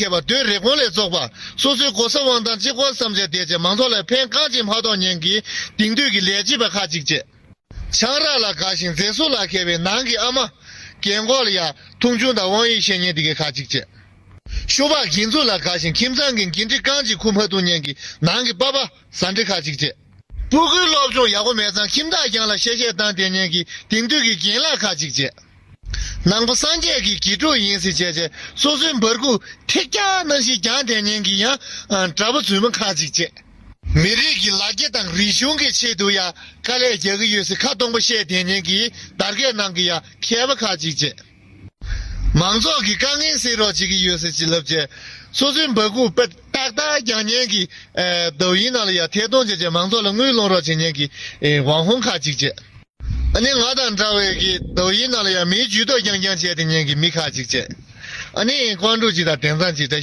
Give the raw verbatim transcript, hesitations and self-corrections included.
མཁས་པ་སྡོད་རེ་སྐོང་ལས་ཚོགས་པ། སོ་སོའི་གོ་ས་དབང་ཐང་གཅིག་པོ་བསམ་འཆར་དེ་བྱས་མང་ཚོགས་ལ་ཕན་གང་ཅི་མ་ཐོགས་ཉན་གྱི་དེང་དུས་ཀྱི་ལས་བྱེད་པ་ཁག་ཅིག་བྱས། ཆང་རག་ལ་དགའ་ཞིང་མཛེས་བཟོ་ལ་མཁས་པའི་ནང་གི་ཨ་མ། རྒན་གོག་ལ་ཡ་མཐོང་ཆུང་དང་དབང་ཡོད་བཤད་ཉན་དེ་གའི་ཁག་ཅིག་བྱས། ཤོ་སྦག་གྱེན་འཛུགས་ལ་དགའ་ཞིང་ཁྱིམ་ཚང་གི་འགན་འཁྲི་རྐང་གཅིག་འཁུར་མ་ཐུབ་ཉན་གྱི་ནང་གི་པ་ཕ་ཟ་འདྲེ་ཁག་ཅིག་བྱས། སྤུ་གུའི་སློབ་སྦྱོང་ཡག་པོ་མེད་ཙང་ཁྱིམ་བདག་རྐྱང་ལ་གཤེ་གཤེ་བཏང་བསྡད་ཉན་གྱི་དེང་དུས་ཀྱི་རྒན་ལགས་ཁག་ཅིག་བྱས། ནང་པ་སངས་རྒྱས་ཀྱི་དགེ་ཕྲུག་ཡིན་ཟེར་བྱས་བྱས་སོ་སོའི་འབར་ཁུག་ཐིག་རྒྱ་ནང་བཞིན་རྒྱང་དེད་ཉན་གྱི་ཡང་དགྲ་བོ་རྫུན་མ་ཁག་ཅིག་བྱས། མི་རིགས་ཀྱི་ལ་རྒྱ་དང་རིག་གཞུང་གི་ཆེད་དུ་ཡང་དཀའ་ལས་རྒྱག་གི་ཡོད་ཟེར་ཁ་སྟོང་པ་བཤད་དེ་ཉན་གྱི་བརྡ་སྐད་ནང་གི་ཡང་མཁས་པ་ཁག་ཅིག་བྱས། མང་ཚོགས་ཀྱི་དཀའ་ངལ་སེལ་རོགས་བྱེད་ཀྱི་ཡོད་ཟེར་ཅིག་ལབ་བྱས། སོ་སོའི་འབར་ཁུག་དཔེ་ཏག་ཏག་རྒྱག་ཉན་གྱི་ཨེ་ཟླ་བ་ཡིན་ནང་ལ་ཡང་ཐད་གཏོང་བྱས་བྱས་མང་ཚོགས་ལ་དངུལ་སློང་རོགས་བྱེད་ཉན་གྱི་ཨེ་ཝང་ཧོང་ཁག་ཅིག་བྱས། ཨ་ནི་ང་དང་འདྲ་བའི་གི་ཟླ་བ་ཡིན་ནང་ལ་ཡང་མིའི་ཇུས་གཏོགས་རྐྱང་རྐྱང་བྱས་ཏེ་ཉན་གྱི་མི་ཁག་ཅིག་བྱས། ཨ་ནི་ཀོང་ཀྲུག་ཅིག་དང་དེང་སང་ཅིག་འདྲ།